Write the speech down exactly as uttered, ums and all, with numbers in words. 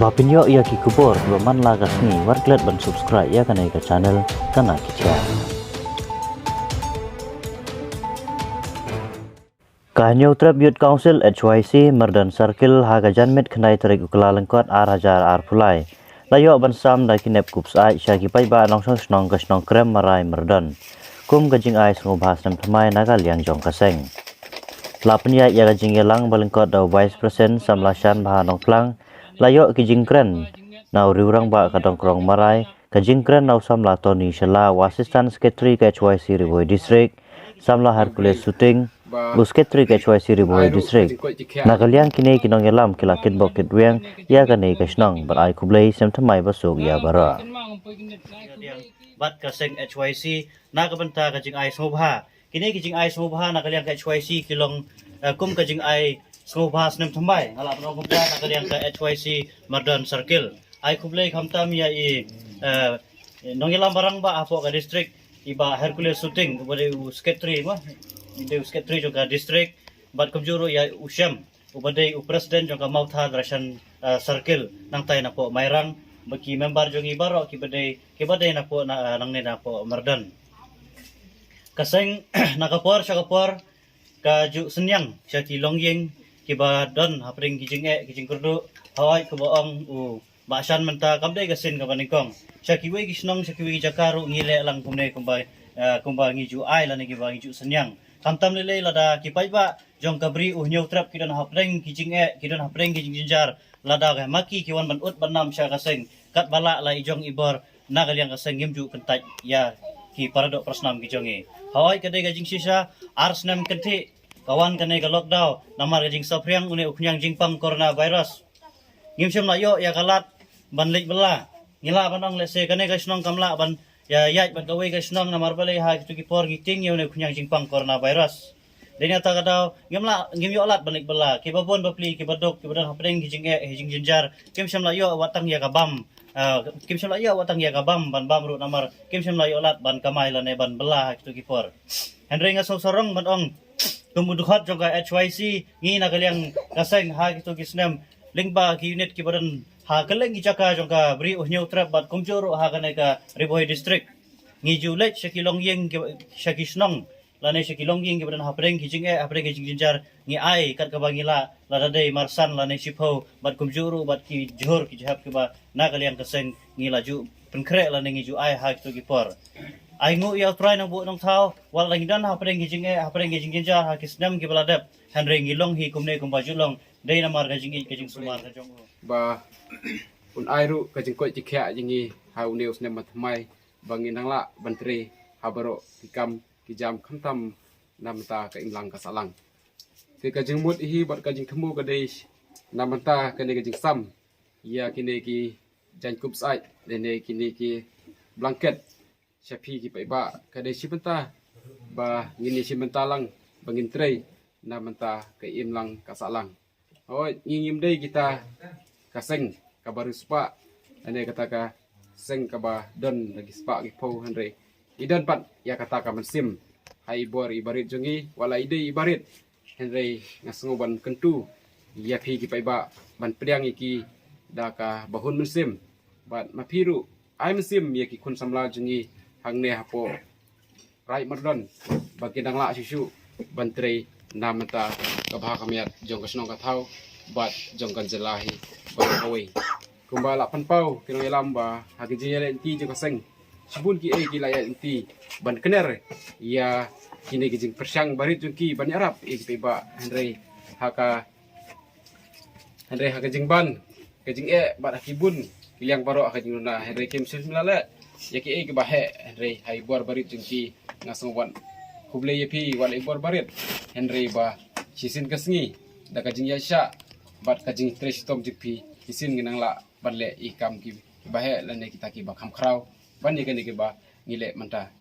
Ba pynïoh ïa ki khubor kiba man la ka sngi, wat klet ban subscribe ïa kane ka channel Kana Ki Jia. Ka Hynñiewtrep Youth Council H Y C Mardon Circle ha ka janmiet khyndai tarik u Kyllalyngkot ar hajar arphew lai la ïoh ban sam da ki nep kup syaid sha ki paidbah nongshong shnong ka shnong Krem Marai Mardon kum ka jingai sngewbha snem thymmai na ka liang jong ka seng. La pynïaid ïa ka jingïalang ba lyngkot da u Vice President samla Shanbha Nongphlang. La ïoh ki jingkren na u Riewrangbah ka Dongkrong Marai, ka jingkren na u samla Tony Shylla, u Assistant Secretary ka H Y C Ri Bhoi District, samla Hercules Suting, u Secretary ka H Y C Ri Bhoi District. Na ka liang kine ki nongïalam ki la kitbok kitweng ïa kane ka shnong bad ai khublei snem thymmai basuk ïa baroh. Bad ka seng H Y C na ka bynta ka jingai sngewbha. Kine ki jingai sngewbha na ka liang ka H Y C ki long, eh, kum ka jingai sngewbha snem thymmai. Nga lah ban ong kumta na ka liang ka H Y C Mardon Circle. Ai khublei khamtam ïa i, eh, nongïalam ba rangbah hapoh ka district, i Bah Hercules Suting, uba dei u secretary, ma, i dei u secretary jong ka district, bad kumjuh ruh ïa u Shem, uba dei u president jong ka Mawthadraishan, eh, Circle, nangtai napoh Mairang, bad ki member jong i baroh kiba dei, kiba dei napoh na, eh, nangne napoh Mardon. Ka seng na ka por sha ka por ka ju synñiang sha ki longïing kiba don hapdeng ki jingeh ki jingkyrduh, hooid, kiba ong u Bah Shan mynta kam dei ka sien kaba nyngkong. Sha kiwei ki shnong, sha kiwei ki jaka ruh ngi leh lang kumne kumba, eh, kumba ngi ju ai lane kiba ngi ju synñiang. Khamtam lei lei lada ki paidbah jong ka Bri u Hynñiewtrep ki don hapdeng ki jingeh, ki don hapdeng ki jingjynjar, lada ka ma ki ki wan ban ud ban nam sha ka seng, katba lah la i jong i bor, na ka liang ka seng ngim ju kyntait ïa ki paradoh parasnam ki jong i. Hooid, ka dei ka jingshisha, ar snem kynthih ka wan kane ka lockdown namar ka jingsaphriang une u khñiang jingpang coronavirus. Ngim shym la ïoh ïa ka lad ban leit bylla. Ngi lah ban ong lehse kane ka shnong kam lah ban ïa ïaid bad kawei ka shnong namar balei ha kito ki por ngi tieng ïa une u khñiang jingpang coronavirus. Dei na kata ka daw ngim lah, ngim ïoh lad ban leit bylla. Kiba bun bapli, kiba duk, kiba don hapdeng ki jingeh, ki jingjynjar, kim shym la ïoh wat tang ïa ka bam. Ah, kim shym la ïoh wat tang ïa ka bam ban bam ruh namar kim shym la ïoh lad ban kamai lane ban bylla ha kito ki por. Hynrei nga sngewsarong ban ong kum u dkhot jong ka H Y C, ngi na ka liang ka seng ha kito ki snem lyngba ki unit kiba don ha kylleng ki jaka jong ka Bri u Hynñiewtrep bad kumjuh ruh ha kane ka Ri Bhoi District. Ngi ju leit sha ki longïing ki, sha ki shnong lane sha ki longïing kiba don hapdeng ki jingeh, hapdeng ki jingjynjar, ngi ai kat kaba ngi lah, lada dei marsan lane shiphew bad kumjuh ruh bad ki jhur ki jhep kiba na ka liang ka seng ngi la ju pynkhreh lane ngi ju ai ha kito ki por. Ai nguh ïa U Trai Nongbuh Nongthaw, wat la ngi don hapdeng ki jingeh, hapdeng ki jingjynjar ha ki snem kiba la dep, hynrei ngi long hi kumne kumba ju long, dei namar ka jingïeit ka jingsumar ka jong u. Ba un ai ruh ka jingkoit jingkhiah jong ngi ha une u snem ba thymmai, ba ngin nang lah ban trei ha baroh ki kam ki jam khamtam na bynta ka imlang ka sahlang. Te ka jingmut hi bad ka jingthmu ka dei na bynta kane ka jingsam ïa kine ki jaiñkup syaid lane kine ki blanket sha phi ki paidbah, ka dei shi bynta ba ngin ïa shi bynta lang ba ngin trei na bynta ka imlang ka sahlang. Hooid, ngi ngim dei kita ka seng kaba riewspah lane kata ka seng kaba don da ki spah ki phew, hynrei i don pat ïa kata ka mynsiem ha i bor i barit jong ngi, wat la i dei i barit, hynrei nga sngew ban kyntu ïa phi ki paidbah ban pdiang ïa ki da kaba hun mynsiem. Bad ma phi ruh ai mynsiem ïa ki khun samla jong ngi hangne hapoh Raid Mardon ba kin dang lah shuh shuh ban trei na bynta ka bha ka miat jong ka shnong ka thaw bad jong ka jylla hi baroh kawei. Kumba la pynpaw ki nongïalam ba ha ki jingïaleh lynti jong ka seng, shibun kiei ki la ïaleh lynti ban kner ïa kine ki jingpyrshang barit jong ki ban ïarap ïa ki paidbah, hynrei ha ka hynrei ha ka jingban ka jingeh bad ha ki bun ki liang baroh ha ka jingduna, hynrei kim shym la leh ïa kiei kiba heh, hynrei ha i bor barit jong ki nga sngew ban khublei ïa phi wat la i bor barit, hynrei ba shisien ka sngi da ka jingïaishah bad ka jingtrei shitom jong phi, shisien ngin nang lah ban leh ïa ki kam ki, kiba heh lane kita kiba kham khraw ban ïa kane kiba ngi leh mynta.